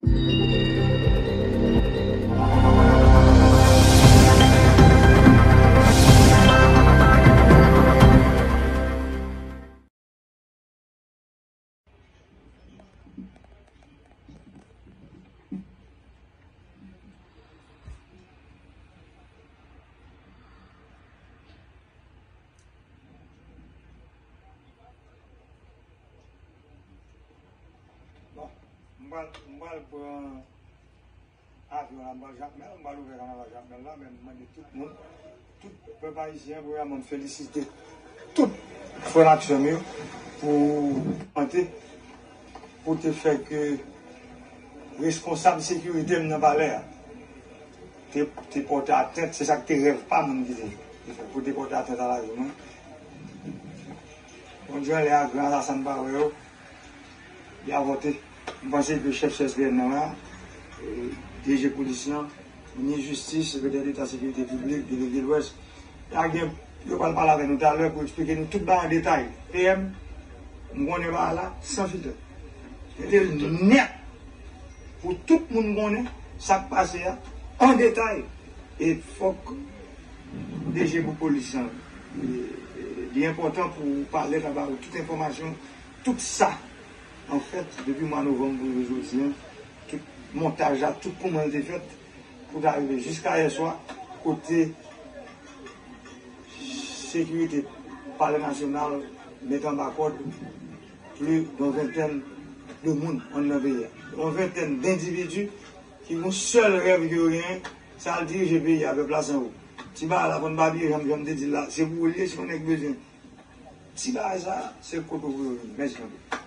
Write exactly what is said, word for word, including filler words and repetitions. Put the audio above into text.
Bon, m pral, m pral pran avyon la, m pral Jakmèl, m pral ouvè kanaval Jakmèl la, men m mande tout moun, tout pèp ayisyen, premyèman, m felisite tout frè m ak sè m yo pou tante, pou te fè ke reskonsab sekirite m nan palè a te, te pòte atent, se sa k te rèv pa m ki te, te fè, pou te pòte atent a lavi mwen. Bondye anlè a gran, sa, sa n pa wè yo, li avòte. M panse ke chèf C S P N nan la, e, D G polis lan, minis jistis, sekretè deta sekirite piblik, delege Lwès, y a gen, yo pral pale avè nou talè pou eksplike nou tout bagay an detay. P M, m konnen bagay la san filtè. Mete l nèt pou tout moun konnen sa k pase a an detay. E fòk D G pou polis lan, e, e, li enpòtan pou ou pale, ka ba ou tout enfòmasyon, tout sa, anfèt, depi mwa novanm pou rive jodi a, tout montaj la, tout kòman l te fèt, pou ta rive jiska yè swa, kote sekirite Palè Nasyonal met anba kòd plis yon ventèn de moun anndan peyi a. Yon ventèn dendividi ki gon sèl rèv ke yo genyen, se al dirije peyi a, pèp la san ou. Ti bagay la, fò n pa bliye, jan, jan m te di l la, se pou ou l ye, si yon nèg bezwen ti bagay sa, se kote w pou yo vini. Mèsi anpil.